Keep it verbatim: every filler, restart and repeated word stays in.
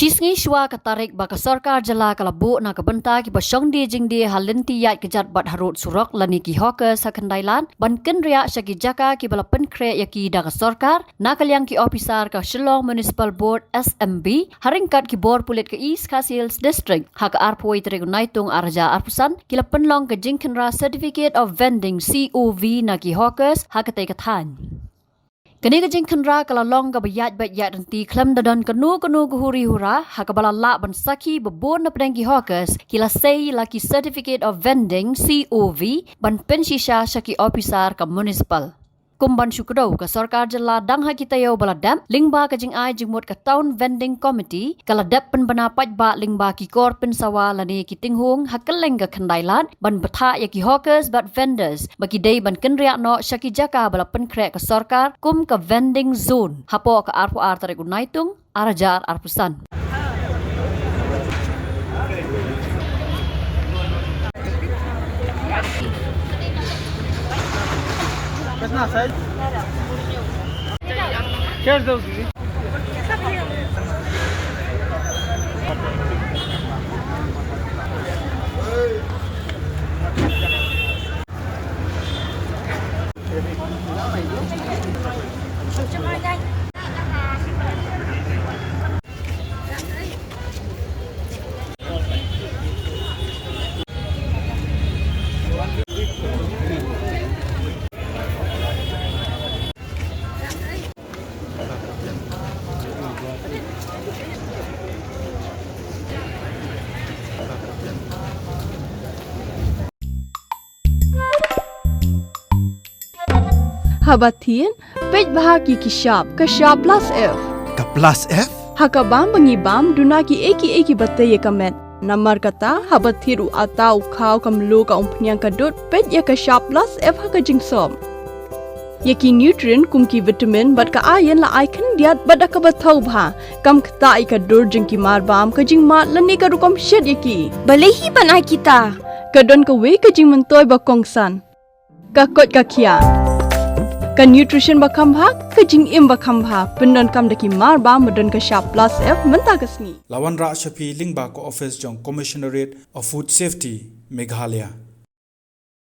Shi sngi shwa ka tarik ba ka sorkar jylla ka la buh na ka bynta kiba shong die jingdie ha lynti ïaid kjat bad harud surok lane ki hawkers ha Khyndailad ban kynriah sha ki jaka kiba la pynkhreh ïa ki da ka sorkar, na ka liang ki ophisar ka Shillong Municipal Board, S M B, ha ryngkat ki bor pulit ka East Khasi Hills District, ha ka arphew tarik u Naitung arhajar arphew san, ki la pynlong ka jingkhynra Certificate of Vending, C O V, na ki hawkers ha katei ka thaiñ. Kane ka jingkhynra ka la long kaba ïaid beit ïaid ryntih khlem da don kano kano ka huri hura, ha kaba la lah ban sakhi ba bun na pdeng ki hawkers ki la sei la ki Certificate of Vending, C O V, ban pynshisha sha ki ophisar ka municipal. Kum ban shu kdew, ka sorkar jylla dang ha ki taïew ba la dep, lyngba ka jingai jingmut ka Town Vending Committee, ka la dep pynbna paidbah lyngba ki kor pynsawa lane ki tinghung ha kylleng ka Khyndailad ban bthah ïa ki hawkers bad vendors ba ki dei ban kynriah noh sha ki jaka ba la pynkhreh ka sorkar kum ka vending zone hapoh ka arphew ar tarik u Naitung arhajar arphew san. Haba thied, peit bha ki ki shap, ka shap plus F. Ka plus F? Ha ka bam ba ngi bam, duna ki ei ki ei kiba tei ïa ka met. Namar kata, haba thied u atta, u khaw, ka mluh, ka umphniang, ka dud, peit ïa ka shap plus F ha ka jingsop. Ïa ki nutrient kum ki vitamin bad ka iron la ai khyndiat bad da kaba thaw bha. Kam ktah ïa ka dur jong ki marbam, ka jingmad lane ka rukom shet ïa ki. Balei hi ban ai kita? Ka don kawei ka jingmyntoi ba kongsan. Ka koit ka khiah. Ka nutrition ba kham bha, ka jingim ba kham bha. Pyndonkam da ki marbam ba don ka shap plus F mynta ka sngi. La wanrah sha phi lyngba ka office jong Commissionerate of Food Safety, Meghalaya.